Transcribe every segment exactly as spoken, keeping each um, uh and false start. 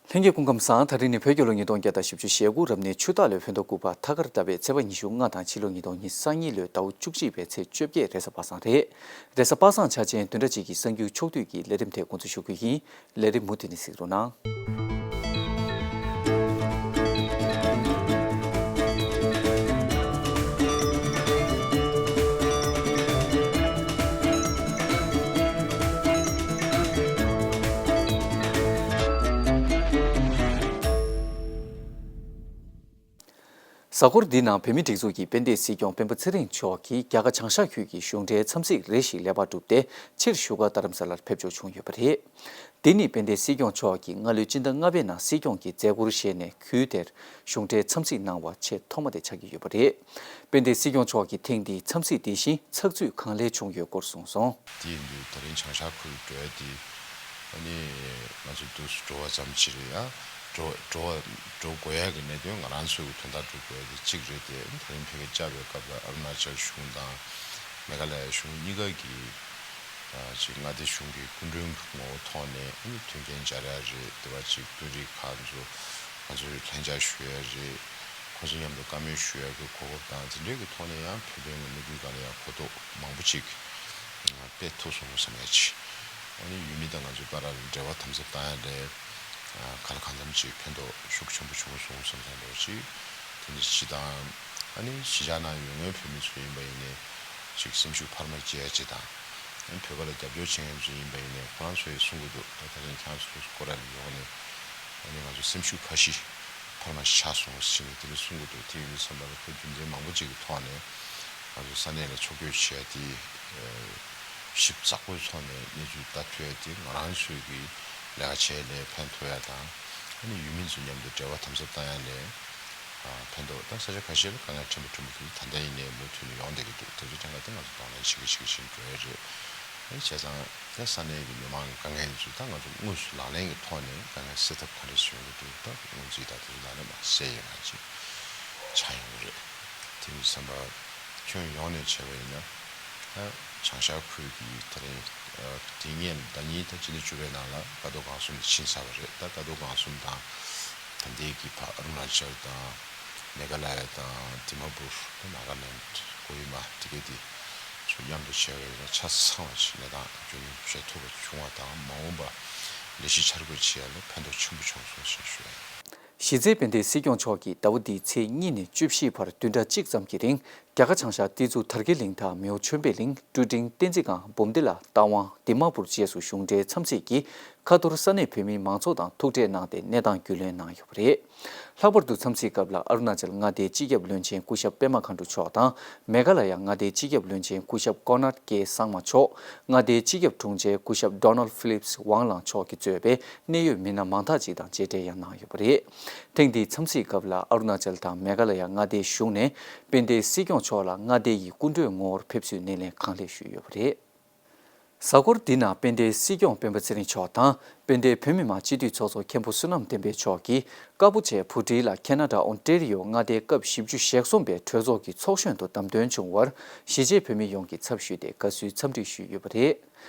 ལྷན་རྒྱས་སྐུ་ཁམས་བཟང་། ད་རིང་ནི་བོད་རྒྱལ་ལོ་ཉིས་སྟོང་བརྒྱ་དང་བཞི་བཅུ་ཞེ་དགུ་རབ་གནས་ཆུ་སྟག་ལོའི་བོད་ཟླ་དགུ་པ་ཐ་སྐར་ཟླ་བའི་ཚེས་པ་ཉི་ཤུ་ལྔ་དང་ཕྱི་ལོ་ཉིས་སྟོང་ཉི་ཤུ་རྩ་གཉིས་ལོའི་ཟླ་བ་བཅུ་གཅིག་པའི་ཚེས་བཅོ་བརྒྱད་རེས་གཟའ་པ་སངས་རེད། རེས་གཟའ་པ་སངས་འཆར་ཅན་བདུན་ཕྲག་གཅིག་གི་གསར་འགྱུར་ཕྱོགས་བསྡུས་ཀྱི་ལས་རིམ་དེ་འགོ་འཛུགས་ཞུ་རྒྱུ་ཡིན། ལས་རིམ་མུ་མཐུད་ནས་གཟིགས་རོགས་གནང་། གཟའ་འཁོར་འདིའི་ནང་བོད་མིའི་སྒྲིག་འཛུགས་ཀྱི་དཔལ་ལྡན་སྲིད་སྐྱོང་སྤེན་པ་ཚེ་རིང་མཆོག་གིས་རྒྱ་གར་བྱང་ཤར་ཁུལ་གྱི་གཞུང་འབྲེལ་འཚམས་གཟིགས་རེ་ཞིག་ལེགས་པར་གྲུབ་སྟེ་ཕྱིར་བཞུགས་སྒར་རྡ་རམ་ས་ལར་ཕེབས་འབྱོར་བྱུང་ཡོད་པ་རེད། འདི་ནི་དཔལ་ལྡན་སྲིད་སྐྱོང་མཆོག་གིས་སྔ་ལོའི་སྤྱི་ཟླ་ལྔ་པའི་ནང་སྲིད་སྐྱོང་གི་མཛད་སྒོར་ཞུགས་ནས་ཁུལ་དེར་གཞུང་འབྲེལ་འཚམས་གཟིགས་གནང་བ་ཆེས་ཐོག་མ་དེ་ཆགས་ཀྱི་ཡོད་པ་རེད། དཔལ་ལྡན་སྲིད་སྐྱོང་མཆོག་གིས་ཐེངས་འདིའི་འཚམས་གཟིགས་དེ་བཞིན་ཚགས་ཚུད་གང་ལེགས་བྱུང་ཡོད་སྐོར་གསུངས་སོང་། དེ་ཡིན་དུས་ད་རིང་བྱང་ཤར་ཁུལ་འགྲོ་ཡ་དེ། ཨ་ནི་ང་ཚོ་འདུག་སེ་འགྲོ་བ་ཙམ་ཅིག་རེད་ཡ། འགྲོ་འགྲོ་བ་འགྲོ་དགོས་ཡ་གི་གནད་དོན་ང་རང་ཚོའི་གི་དོན་དག་སྒྲུབ་དགོས་ཡ་དེ་གཅིག་རེད་དེ། ད་རིང་ཕ་གིར་བཅར་བའི་སྐབས་ལ་ཨ་རུ་ན་ཅལ་གཞུང་དང་མེ་ག་ལ་ཡ་གཞུང་གཉིས་ཀ་གི་ཨ་ཅིག་མངའ་སྡེ་གཞུང་གི་སྐུ་མགྲོན་གྱི་ངོ་བོ་ཐོག་ནས་ཨ་ནི་མཐུན་རྐྱེན་སྦྱར་ཡ་རེད། དེ་བ་ཅིག་དཔོན་རིགས་ཁག་ཚོ་ང་ཚོས་ལྷན་བཅར་ཞུ་ཡ་རེད། ཁོ་ཚོ་མཉམ་དུ་བཀའ་མོལ་ཞུ་ཡ་གི་གོ་སྐབས་དང་དེ་འདྲའི་གི་ཐོག་ནས་ཡང་བོད་དོན་གྱི་གནད་དོན་སྒང་ལ་ཡང་གོ་རྟོགས་མང་པོ་ཅིག་སྤེལ་ཐུབ་སོང་བསམ་ཡ་ཅིག་ཨ་ནི་ཡུལ་མི་དང་ང་ཚོའི་བར་ལ་འབྲེལ་བ་དམ་ཟབ་བཏང་ཡ་ལས་གང་ལ་གང་འཚམ་ཅིག་ཕན་ཐོགས་ཤུགས་ཆེན་པོ་བྱུང་སོང་བསམ་བསམ་འདྲ་བོ་ཅིག་དེ་འདྲ་ཅིག་དང་། ཨ་ནི་གཞིས་ཆགས་ནང་ཡོད་མཁན་བོད་མི་ཚོ་ཡིན་པ་ཡིན་ནའི་ཅིག་སེམས་ཤུགས་འཕར་མ་སྐྱེ་ཡ་ཅིག་དང་། ཨ་ནི་བོད་པ་ལ་རྒྱབ་སྐྱོར་བྱེད་མཁན་ཚོ་ཡིན་པ་ཡིན་ནའི་ཁོ་རང་ཚོ་ཡིས་གསུང་གི་འདུག་ད་ད་རིང་ཁྱེད་རང་ཚོ་སྐོར་ར་ལ་ཡོང་ནས་ཨ་ནི་ང་ཚོ་སེམས་ཤུགས་འཕར་གཞི་འཕར་མ་ཞིག་ཆགས་སོང་ཟེར་ནས་དེ་འདྲ་གསུང་གི་འདུག་དེ་ཡིན་དུས་ཙམ་པ་ལ་ཁོ་རྒྱུ་མཚན་མང་པོ་ཅིག་གི་ཐོག་ནས་ང་ཚོ་ས་གནས་ལ་ཕྱོགས་བསྐྱོད་བྱེད་ཡ་དེ་ཞིབ་ཚགས་པོའི་ཐོག་ནས་གནས་ཚུལ་ལྟ་ཐུབ་ཡ་དེ་ང་རང་ཚོའི་གི་ལས་ཀ་བྱེད་ཡ་ལ་ཕན་ཐོགས་ཡ་དང་། ཨ་ནི་ཡུལ་མི་ཚོ་མཉམ་དུ་འབྲེལ་བ་དམ་ཟབ་བཏང་ཡ་ལས་ཨ་ཕན་ཐོགས། ད་ས་ཆ་ཁ་ཤས་ལ་དཀའ་ངལ་ཕྲན་བུ་ཕྲན་བུ་དེ་ད་ལྟ་ཡིན་ནའི་མུ་མཐུད་ནས་ཡོང་བསྡད་ཀྱི་འདུག་དེ་ཚོ་ཐད་ཀར་དེ་ང་ཚོ་གདོང་ལེན་བྱེད་ཀྱི་བྱེད་ཀྱི་བཞིན་འགྲོ་ཡ་རེད། ཨ་ནི་བྱས་ཙང་ད་ས་གནས་ཀྱི་མི་མང་གི་དཀའ་ངལ་ཚོ་ད་ང་ཚོ་དངོས་སུ་ལག་ལེན་གྱི་ཐོག་ནས་དཀའ་ངལ་སེལ་ཐབས་ག་འདྲ་ཞིག་ཡོང་གི་འདུག་ད་སྔོན་རྩིས་དང་དེ་ཚོ་ལག་ལེན་མ་སེལ་ཡོད་མ་ཅིག་ཆགས་ཡོང་གི་རེད། དེ་ཡིན་དུས་ཙམ་པ་ཁྱོན་ཡོངས་ནས་བྱས་པ་ཡིན་ན། ད་བྱང་ཤར་ཁུལ་གྱི་ད་རེས་ཨ་དེ་སྔོན་ཟླ་གཉིས་དང་སྤྱི་ཟླ་བཅུ་པའི་ནང་ལ་ཀ་རྡོར་སྒང་གསུམ་དེ་ཕྱིན་ཚར་བ་རེད། ད་ཀ་རྡོར་སྒང་གསུམ་དང་ད་ལྟའི་གི་ཕ་ཨ་རུ་ན་ཅལ་དང་མེ་ག་ལ་ཡ་དང་དི་མ་པུར་ནཱ་ག་ལེནྜ་ཀོ་ཧི་མ་དེ་གའི་དེ་ཚོ་མཉམ་དུ་བྱས་པ་ཡིན་ན་ཆ་ཚང་བ་ཞིག་གནས་སྟངས་རྒྱུན་འཁྱོངས་བྱེད་ཐུབ་པ་བྱུང་བ་དང་། མ་འོངས་པ་ལས་གཞི་འཆར་འགོད་བྱེད་ཡ་ལ་ཕན་ཐོགས་ཆེན་པོ་བྱུང་སོང་ཞེས་ཞུ་ཡ་ཡིན། གཞི་རྩའི་དཔལ་ལྡན་སྲིད་སྐྱོང་མཆོག་གིས་ཟླ་བ་འདིའི་ཚེས་གཉིས་ནས་བཅུ་བཞི་བར་བདུན་ཕྲག་གཅིག་ཙམ་གྱི་རིང་རྒྱ་གར་བྱང་ཤར་ཏི་ཛུ་དར་རྒྱས་གླིང་དང་མེའོ་ཆོས་འཕེལ་གླིང་ཀྲུ་ཀྲིང་བསྟན་འཛིན་སྒང་བུམ་སྡེ་ལ་རྟ་དབང་དི་མ་པུར་བཅས་སུ་གཞུང་འབྲེལ་འཚམས་གཟིགས་ཀྱིས་ཁ་ཐོར་ས་གནས་བོད་མིའི་མང་ཚོགས་དང་ཐུག་འཕྲད་གནང་སྟེ་གནས་སྟངས་རྒྱུས་ལོན་གནང་ཡོད་པ་རེད། ལྷག་པར་དུ་འཚམས་གཟིགས་སྐབས་ལ་ཨ་རུ་ན་ཅལ་མངའ་སྡེའི་སྤྱི་ཁྱབ་བློན་ཆེན་སྐུ་ཞབས་པད་མ་མཁའ་འགྲོ་མཆོག་དང་། མེ་ག་ལ་ཡ་མངའ་སྡེའི་སྤྱི་ཁྱབ་བློན་ཆེན་སྐུ་ཞབས་ཀོ་ནར་ཀེ་སངས་མ་མཆོག་མངའ་སྡེའི་སྤྱི་ཁྱབ་དྲུང་ཆེ་སྐུ་ཞབས་ཌོ་ནལ་ཕི་ལིབས་ཝང་ལང་མཆོག་གིས་གཙོས་པའི་གནད་ཡོད་མི་སྣ་མང་དག་ཅིག་དང་མཇལ་འཕྲད་ཡང་གནང་ཡོད་པ་རེད། ཐེངས་འདིའི་འཚམས་གཟིགས་སྐབས་ལ་ཨ་རུ་ན་ཅལ་དང་མེ་ག་ལ་ཡ་མངའ་སྡེའི་གཞུང་ནས་དཔལ་ལྡན་སྲིད་སྐྱོང་མཆོག་ལ་མངའ་སྡེ་ཡི་སྐུ་མགྲོན་ངོ་བོར་ཕེབས་བསུའི་སྣེ་ལེན་གང་ལེགས་ཞུས་ཡོད་པ་རེད། གཟའ་འཁོར་འདི་ནང་དཔལ་ལྡན་སྲིད་སྐྱོང་སྤེན་པ་ཚེ་རིང་མཆོག་དང་དཔལ་ལྡན་བོད་མི་མང་སྤྱི་འཐུས་ཚོགས་གཙོ་མཁན་པོ་བསོད་ནམས་བསྟན་འཕེལ་མཆོག་གིས་ཀ་པུ་ཆེ་བྷུ་ཊི་ལ་ཁེ་ན་ཌ་ཨོན་ཊེ་རི་ཡོ་མངའ་སྡེའི་སྐབས་བཞི་བཅུ་ཞེ་གསུམ་པའི་གྲོས་ཚོགས་ཀྱི་ཚོགས་གཞོན་དུ་བདམས་ཐོན་བྱུང་བར་གཞིས་བྱེས་བོད་མི་ཡོངས་ཀྱི་ཚབ་ཞུས་ཏེ་དགའ་བསུའི་འཚམས་འདྲི་ཞུས་ཡོད་པ་རེད།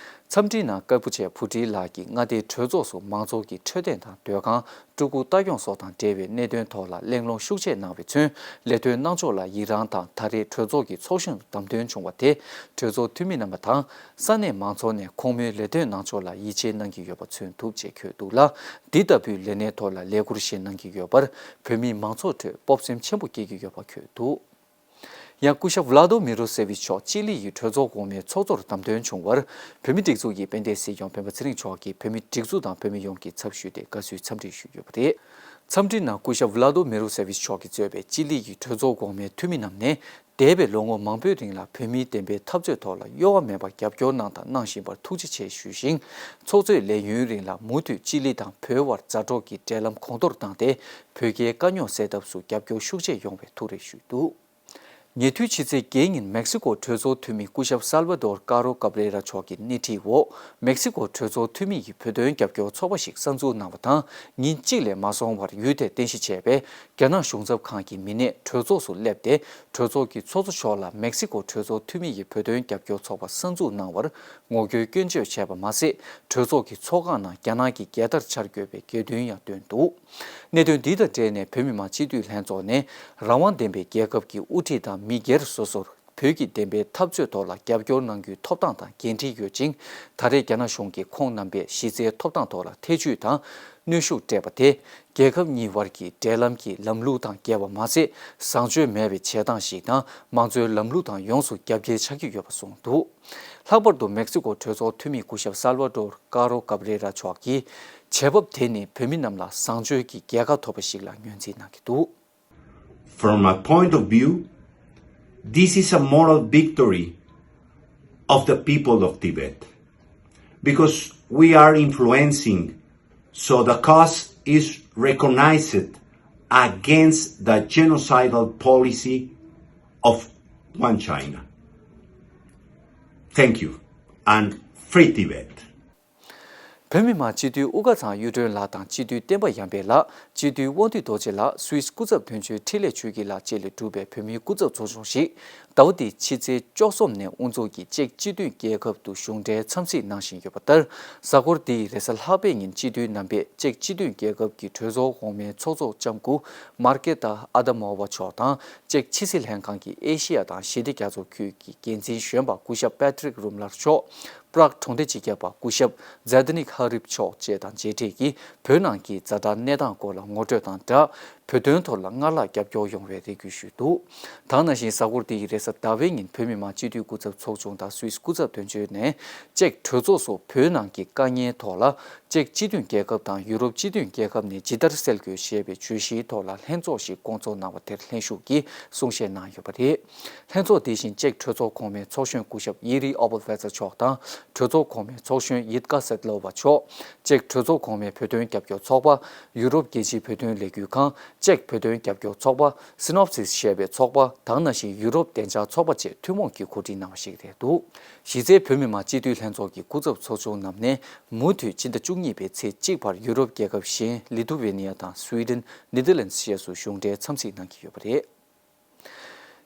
འཚམས་འདྲིའི་ནང་ཀ་པུ་ཆེ་བྷུ་ཊི་ལགས་ཀྱིས་མངའ་སྡེའི་གྲོས་ཚོགས་སུ་མང་ཚོགས་ཀྱི་འཕྲོད་བསྟེན་དང་སྡོད་ཁང་། ཕྲུ་གུ་ལྟ་སྐྱོང་སོགས་དང་འབྲེལ་བའི་གནད་དོན་ཐོག་ལ་གླེང་སློང་ཤུགས་ཆེ་གནང་བས་མཚོན། ལས་དོན་གནང་ཕྱོགས་ལ་ཡི་རངས་དང་། ད་རེས་གྲོས་ཚོགས་ཀྱི་ཚོགས་གཞོན་དུ་བདམས་ཐོན་བྱུང་བ་དེ་གྲོས་ཚོགས་འཐུས་མི་རྣམ་པ་དང་ས་གནས་མང་ཚོགས་ནས་ཁོང་མོའི་ལས་དོན་གནང་ཕྱོགས་ལ་ཡིད་ཆེས་གནང་གི་ཡོད་པ་མཚོན་ཐུབ་ཅེས་འཁོད་འདུག་ལ། འདི་ལྟ་བུའི་ལས་གནས་ཐོག་ལ་ལས་འཁུར་བཞེས་གནང་གི་ཡོད་པར་བོད་མིའི་མང་ཚོགས་ཁྲོད་སྤོབས་སེམས་ཆེན་པོ་སྐྱེ་གི་ཡོད་པ་འཁོད་འདུག། ཡང་སྐུ་ཞབས་བླ་དོ་མི་རོ་སེ་བིཆ་མཆོག་ཅི་ལི་ཡི་གྲོས་ཚོགས་འོག་མའི་ཚོགས་གཙོར་བདམས་ཐོན་བྱུང་བར་བོད་མིའི་སྒྲིག་འཛུགས་ཀྱི་དཔལ་ལྡན་སྲིད་སྐྱོང་སྤེན་པ་ཚེ་རིང་མཆོག་གིས་བོད་མིའི་སྒྲིག་འཛུགས་དང་བོད་མི་ཡོངས་ཀྱི་ཚབ་ཞུས་ཏེ་དགའ་བསུའི་འཚམས་འདྲི་ཞུས་ཡོད་པ་རེད། འཚམས་འདྲིའི་ནང་སྐུ་ཞབས་བླ་དོ་མི་རོ་སེ་བིཆ་མཆོག་གིས་གཙོས་པའི་ཅི་ལི་ཡི་གྲོས་ཚོགས་འོག་མའི་འཐུས་མི་རྣམས་ནས་འདས་པའི་ལོ་ངོ་མང་པོའི་རིང་ལ་བོད་མིའི་བདེན་པའི་འཐབ་རྩོད་ཐོག་ལ་གཡོ་བ་མེད་པར་རྒྱབ་སྐྱོར་གནང་དང་གནང་བཞིན་པར་ཐུགས་རྗེ་ཆེ་ཞུས་ཤིང་། ཚོགས་གཙོས་ལས་ཡུན་རིང་ལ་མུ་མཐུད་ཅི་ལི་དང་བོད་དབར་མཛའ་གྲོགས་ཀྱི་འབྲེལ་ལམ་གོང་མཐོར་བཏང་སྟེ་བོད་རྒྱའི་དཀའ་རྙོག་སེལ་ཐབས་སུ་རྒྱབ་སྐྱོར་ཤུགས་ཆེ་ཡོང་བའི་ཐུགས་རེ་ཞུས་འདུག། ཉེ་དུས་ཕྱི་ཚེས་བརྒྱད་ཉིན་མེག་སི་ཀོ་གྲོས་ཚོགས་འཐུས་མི་སྐུ་ཞབས་སལ་ཝ་དོར་ཀ་རོ་ཀབ་རེ་ར་མཆོག་གི་སྣེ་ཁྲིད་འོག་མེག་སི་ཀོ་གྲོས་ཚོགས་འཐུས་མི་ཡིས་བོད་དོན་རྒྱབ་སྐྱོར་ཚོགས་པ་ཞིག་གསར་འཛུགས་གནང་བ་དང་། ཉིན་གཅིག་ལས་མ་སོང་བར་ཡུལ་དེར་རྟེན་གཞི་བྱས་པའི་རྒྱ་ནག་གཞུང་ཚབ་ཁང་གི་མི་སྣས་གྲོས་ཚོགས་སུ་སླེབས་ཏེ། གྲོས་ཚོགས་ཀྱི་ཚོགས་གཙོ་མཆོག་ལ་མེག་སི་ཀོ་གྲོས་ཚོགས་འཐུས་མི་ཡིས་བོད་དོན་རྒྱབ་སྐྱོར་ཚོགས་པ་གསར་འཛུགས་གནང་བར་ངོ་རྒོལ་སྐྱོན་བརྗོད་བྱས་པ་མ་ཟད། གྲོས་ཚོགས་ཀྱི་ཚོགས་ཁང་ནང་རྒྱ་ནག་གི་རྒྱལ་དར་འཕྱར་དགོས་པའི་གྱོད་དོན་ཡང་བཏོན་འདུག་གནད་དོན་འདི་དང་འབྲེལ་ནས་བོད་མི་མང་སྤྱི་འཐུས་ལྷན་ཚོགས་ནས་རང་དབང་ལྡན་པའི་རྒྱལ་ཁབ་ཀྱི་དབུ་ཁྲིད་དང་མི་སྒེར་སོ་སོར་བོད་ཀྱི་བདེན་པའི་འཐབ་རྩོད་ཐོག་ལ་རྒྱབ་སྐྱོར་གནང་རྒྱུའི་ཐོབ་ཐང་དང་འགན་འཁྲི་ཡོད་ཅིང་། ད་རེས་རྒྱ་ནག་གཞུང་གིས་ཁོང་རྣམ་པས་གཞི་རྩའི་ཐོབ་ཐང་ཐོག་ལ་ཐེ་བྱུས་དང་གནོན་ཤུགས་སྤྲད་པ་དེ་རྒྱལ་ཁབ་གཉིས་བར་གྱི་འབྲེལ་ལམ་གྱི་ལམ་ལུགས་དང་འགལ་བ་མ་ཟད། བཟང་སྤྱོད་མེད་པའི་བྱེད་སྟངས་ཤིག་དང་། མང་གཙོའི་ལམ་ལུགས་དང་ཡོངས་སུ་རྒྱབ་འགལ་ཆགས་ཀྱི་ཡོད་པ་གསུངས་འདུག་ལྷག་པར་དུ་མེག་སི་ཀོ་གྲོས་ཚོགས་འཐུས་མི་སྐུ་ཞབས་སལ་ཝ་ཏོར་ཀ་རོ་ཀབ་རེ་ར་མཆོག་གིས་བྱེད་བབ་དེ་ནི་བོད་མི་རྣམས་ལ་བཟང་སྤྱོད་ཀྱི་རྒྱལ་ཁ་ཐོབ་པ་ཞིག་ལ་ངོས་འཛིན་གནང་གི་འདུག From my point of view, this is a moral victory of the people of Tibet because we are influencing, so the cause is recognized against the genocidal policy of one China. Thank you and free Tibet. བོད་མི་མང་སྤྱི་འཐུས་དབུ་དཀར་ཚང་གཡུ་སྒྲོན་ལགས་དང་སྤྱི་འཐུས་བསྟན་པ་ཡར་འཕེལ་ལགས། སྤྱི་འཐུས་དབང་འདུས་རྡོ་རྗེ་ལགས། སུད་སི་སྐུ་ཚབ་དོན་གཅོད་འཕྲིན་ལས་ཆོས་སྐྱིད་ལགས་བཅས་ལས་གྲུབ་པའི་བོད་མིའི་སྐུ་ཚབ་ཚོགས་ཆུང་ཞིག་ཟླ་བ་འདིའི་ཕྱི་ཚེས་བཅུ་གསུམ་ནས་དབུ་འཛུགས་ཀྱིས་ཅེཀ་སྤྱི་མཐུན་རྒྱལ་ཁབ་ཏུ་གཞུང་འབྲེལ་འཚམས་གཟིགས་གནང་བཞིན་ཡོད་པ་ལྟར། གཟའ་འཁོར་འདིའི་རེས་གཟའ་ལྷག་པའི་ཉིན་སྤྱི་འཐུས་རྣམ་པས་ཅེཀ་སྤྱི་མཐུན་རྒྱལ་ཁབ་ཀྱི་གྲོས་ཚོགས་གོང་མའི་ཚོགས་གཙོ་ལྕམ་སྐུ་མར་ཀེ་ཏཱ་ཨ་དམོ་ཝ་མཆོག་དང་། ཅེཀ་ཕྱི་སྲིད་ལྷན་ཁང་གི་ཨེ་ཤི་ཡ་དང་ཞི་བདེ་རྒྱ་མཚོ་ཁུལ་གྱི་འགན་འཛིན་གཞོན་པ་སྐུ་ཞབས་པེ་ཏྲིག་རུམ་ལར་མཆོག་པྲག་གྲོང་སྡེ་སྤྱི་ཁྱབ་པ་སྐུ་ཞབས་ཛེ་ཏ་ནིག་ཧ་རིབ་མཆོག་བཅས་དང་མཇལ་འཕྲད་ཀྱིས་བོད་ནང་གི་ཛ་དྲག་གནས་སྟངས་སྐོར་ལ་ངོ་སྤྲོད་དང་སྦྲགས། བོད་དོན་ཐོག་ལ་སྔར་ལྷག་རྒྱབ་སྐྱོར་ཡོང་བའི་རེ་སྐུལ་ཞུས་འདུག་དེ་ནང་བཞིན་གཟའ་འཁོར་འདིའི་རེས་གཟའ་ཟླ་བའི་ཉིན་བོད་མི་མང་སྤྱི་འཐུས་སྐུ་ཚབ་ཚོགས་ཆུང་དང་སུད་སི་སྐུ་ཚབ་དོན་གཅོད་ནས་ཅེཀ་གྲོས་ཚོགས་སུ་བོད་ནང་གི་དཀའ་ངལ་ཐོག་ལ་ཅེཀ་སྤྱི་མཐུན་རྒྱལ་ཁབ་དང་ཡུ་རོབ་སྤྱི་མཐུན་རྒྱལ་ཁབ་ནས་ཇི་ལྟར་སེལ་དགོས་ཞེས་པའི་བརྗོད་གཞིའི་ཐོག་ལ་ལྷན་ཚོགས་ཤིག་བསྐོང་ཚོགས་གནང་བ་དེར་ལྷན་ཞུགས་ཀྱིས་གསུང་བཤད་གནང་ཡོད་པ་རེད། ལྷན་ཚོགས་དེ་བཞིན་ཅེཀ་གྲོས་ཚོགས་གོང་མའི་ཚོགས་གཞོན་སྐུ་ཞབས་ཡེ་རི་ཨོ་པོལ་ཕེ་ཚར་མཆོག་དང་། གྲོས་ཚོགས་གོང་མའི་ཚོགས་གཞོན་ཡིད་ཀ་སེད་ལོ་བ་མཆོག་ཅེཀ་གྲོས་ཚོགས་གོང་མའི་བོད་དོན་རྒྱབ་སྐྱོར་ཚོགས་པ། ཡུ་རོབ་རྒྱལ་སྤྱིའི་བོད་དོན་ལས་འགུལ་ཁང་། ཅེཀ་བོད་དོན་རྒྱབ་སྐྱོར་ཚོགས་པ། སི་ནོབ་སིས་ཞེས་པའི་ཚོགས་པ་དང་། ནང་བཞིན་ཡུ་རོབ་བདེ་འཇགས་ཚོགས་པ་བཅས་ཐུན་མོང་གིས་གོ་སྒྲིག་གནང་བ་ཞིག་རེད་འདུག་གཞི་རྩའི་བོད་མི་མང་སྤྱི་འཐུས་ལྷན་ཚོགས་ཀྱི་སྐུ་ཚབ་ཚོགས་ཆུང་རྣམས་ནས་མུ་མཐུད་སྤྱི་ཟླ་བཅུ་གཉིས་པའི་ཚེས་གཅིག་བར་ཡུ་རོབ་རྒྱལ་ཁབ་གཞན་ལི་ཐུ་ཝེ་ནི་ཡ་དང་སུའི་ཌེན། ནེ་དར་ལེན་སི་བཅས་སུ་གཞུང་འབྲེལ་འཚམས་གཟིགས་གནང་གི་ཡོད་པ་རེད།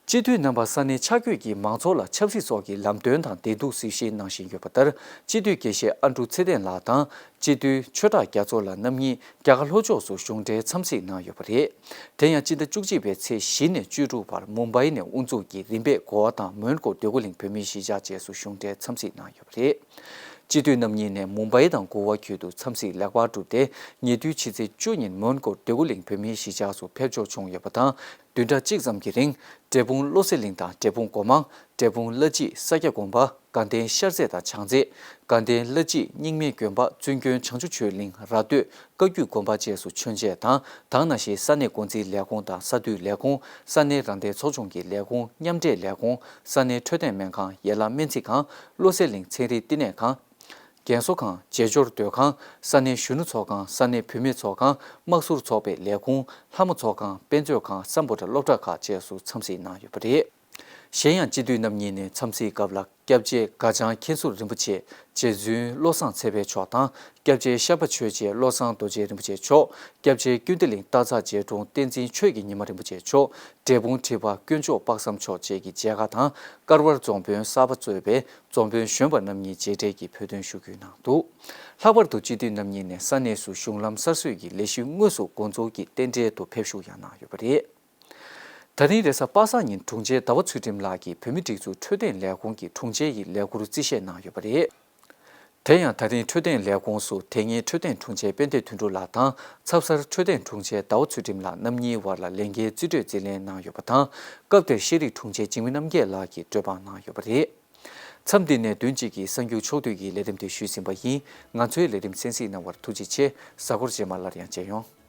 སྤྱི་འཐུས་རྣམ་པ་ས་གནས་ཆ་བགོས་ཀྱིས་མང་ཚོགས་ལ་ཆབ་སྲིད་སོགས་ཀྱི་ལམ་སྟོན་དང་བདེ་སྡུག་གཟིགས་ཞིབ་གནང་བཞིན་ཡོད་པ་ལྟར། སྤྱི་འཐུས་དགེ་བཤེས་ཨན་ཌྲུ་ཚེ་བརྟན་ལགས་དང་སྤྱི་འཐུས་ཆོས་གྲགས་རྒྱ་མཚོ་ལགས་རྣམ་གཉིས་རྒྱ་གར་ལྷོ་ཕྱོགས་སུ་གཞུང་འབྲེལ་འཚམས་གཟིགས་གནང་ཡོད་པ་རེད། དེ་ཡང་སྤྱི་ཟླ་བཅུ་གཅིག་པའི་ཚེས་བཞི་ནས་བཅུ་དྲུག་བར་མུམ་བྷའི་ནས་དབུ་འཛུགས་ཀྱིས་རིམ་པས་གོ་བ་དང་མོན་གྷོ་འདོད་རྒུ་གླིང་བོད་མིའི་གཞིས་ཆགས་བཅས་སུ་གཞུང་འབྲེལ་འཚམས་གཟིགས་གནང་ཡོད་པ་རེད། སྤྱི་འཐུས་རྣམ་གཉིས་ནས་མུམ་བྷའི་དང་གོ་བ་ཁུལ་དུ་འཚམས་གཟིགས་ལེགས་པར་གྲུབ་སྟེ། ཉེ་དུས་ཕྱི་ཚེས་བཅུ་ཉིན་མོན་གྷོར་འདོད་རྒུ་གླིང་བོད་མིའི་གཞིས་ཆགས་སུ་ཕེབས་འབྱོར་བྱུང་ཡོད་པ་དང་། བདུན་ཕྲག་གཅིག་ཙམ་གྱི་རིང་། འབྲས་སྤུངས་བློ་གསལ་གླིང་དང་འབྲས་སྤུངས་སྒོ་མང་། འབྲས་སྤུངས་བླ་སྤྱི་ས་སྐྱ་དགོན་པ། དགའ་ལྡན་ཤར་རྩེ་དང་བྱང་རྩེ། དགའ་ལྡན་བླ་སྤྱི་རྙིང་མའི་དགོན་པ། བཙུན་དགོན་བྱང་ཆུབ་ཆོས་གླིང་། ར་སྟོད་བཀའ་བརྒྱུད་དགོན་པ་བཅས་སུ་མཆོད་མཇལ་དང་། དེ་ནང་བཞིན་ས་གནས་འགོ་འཛིན་ལས་ཁུངས་དང་ས་འཐུས་ལས་ཁུངས། ས་གནས་རང་བདེན་ཚོགས་ཆུང་གི་ལས་ཁུངས། མཉམ་འབྲེལ་ལས་ཁུངས། ས་གནས་འཕྲོད་བསྟེན་སྨན་ཁང་། ཡན་ལག་སྨན་རྩིས་ཁང་། བློ་གསལ་གླིང་ཚན་རིག་བསྟི་གནས་ཁང་། རྒན་གསོ་ཁང་། རྗེས་སྦྱོར་སྡོད་ཁང་། ས་གནས་གཞོན་ནུ་ཚོགས་ཁང་། ས་གནས་བུད་མེད་ཚོགས་ཁང་། དམག་ཟུར་ཚོགས་པའི་ལས་ཁུངས། ལྷ་མོ་ཚོགས་ཁང་། དཔེ་མཛོད་ཁང་། སམ་བྷོ་ཊ་སློབ་གྲྭ་ཁག་བཅས་སུ་འཚམས་གཟིགས་གནང་ཡོད་པ་རེད། གཞན་ཡང་སྤྱི་འཐུས་རྣམ་གཉིས་ནས་འཚམས་གཟིགས་སྐབས་ལ་སྐྱབས་རྗེ་དགའ་འཆང་མཁན་ཟུར་རིན་པོ་ཆེ། རྗེ་བཙུན་བློ་བཟང་ཚེ་དཔལ་མཆོག་དང་། སྐྱབས་རྗེ་ཤར་པ་ཆོས་རྗེ་བློ་བཟང་རྡོ་རྗེ་རིན་པོ་ཆེ་མཆོག་སྐྱབས་རྗེ་ཀུན་བདེ་གླིང་སྟག་ཚང་རྗེ་དྲུང་བསྟན་འཛིན་ཆོས་ཀྱི་ཉི་མ་རིན་པོ་ཆེ་མཆོག་འབྲས་སྤུངས་ཁྲི་པ་དཀོན་མཆོག་དཔག་བསམ་མཆོག་བཅས་ཀྱི་མཇལ་ཁ་དང་། ཀར་བར་རྫོང་དཔོན་གསར་པ་གཙོས་པའི་རྫོང་དཔོན་གཞོན་པ་རྣམ་གཉིས་མཇལ་འཕྲད་ཀྱིས་བོད་དོན་ཞུ་སྐུལ་གནང་འདུག་ལྷག་པར་དུ་སྤྱི་འཐུས་རྣམ་གཉིས་ནས་ས་གནས་སུ་གཞུང་ལམ་གསར་བཟོས་ཀྱི་ལས་གཞི་དངོས་སུ་འགོ་འཛུགས་ཀྱིས་རྟེན་འབྲེལ་དུ་ཕེབས་བཞུགས་ཡང་གནང་ཡོད་པ་རེད། ད་རིང་རེས་གཟའ་པ་སངས་ཉིན་དྲུང་ཆེ་ཟླ་བ་ཚུལ་ཁྲིམས་ལགས་ཀྱིས་བོད་མིའི་སྒྲིག་འཛུགས་འཕྲོད་བསྟེན་ལས་ཁུངས་ཀྱི་དྲུང་ཆེ་ཡི་ལས་ཁུར་རྩིས་བཞེས་གནང་ཡོད་པ་རེད། དེ་ཡང་ད་རིང་འཕྲོད་བསྟེན་ལས་ཁུངས་སུ་དེ་སྔའི་འཕྲོད་བསྟེན་དྲུང་ཆེ་དཔལ་ལྡན་དོན་གྲུབ་ལགས་དང་། ཚབ་གསར་འཕྲོད་བསྟེན་དྲུང་ཆེ་ཟླ་བ་ཚུལ་ཁྲིམས་ལགས་རྣམ་གཉིས་བར་ལ་ལས་འགན་རྩིས་སྤྲོད་རྩིས་ལེན་གནང་ཡོད་པ་དང་། སྐབས་དེར་ཤེས་རིག་དྲུང་ཆེ་འཇིགས་མེད་རྣམ་རྒྱལ་ལགས་ཀྱིས་གྲོས་འབག་གནང་ཡོད་པ་རེད། མཚམས་འདི་ནས་བདུན་གཅིག་གི་གསར་འགྱུར་ཕྱོགས་བསྡུས་ཀྱི་ལས་རིམ་དེ་ཞུས་ཟིན་པ་ཡིན། ང་ཚོའི་ལས་རིམ་གསན་གཟིགས་གནང་བར་ཐུགས་རྗེ་ཆེ། གཟའ་འཁོར་རྗེས་མ་སླར་ཡང་མཇལ་ཡོང་།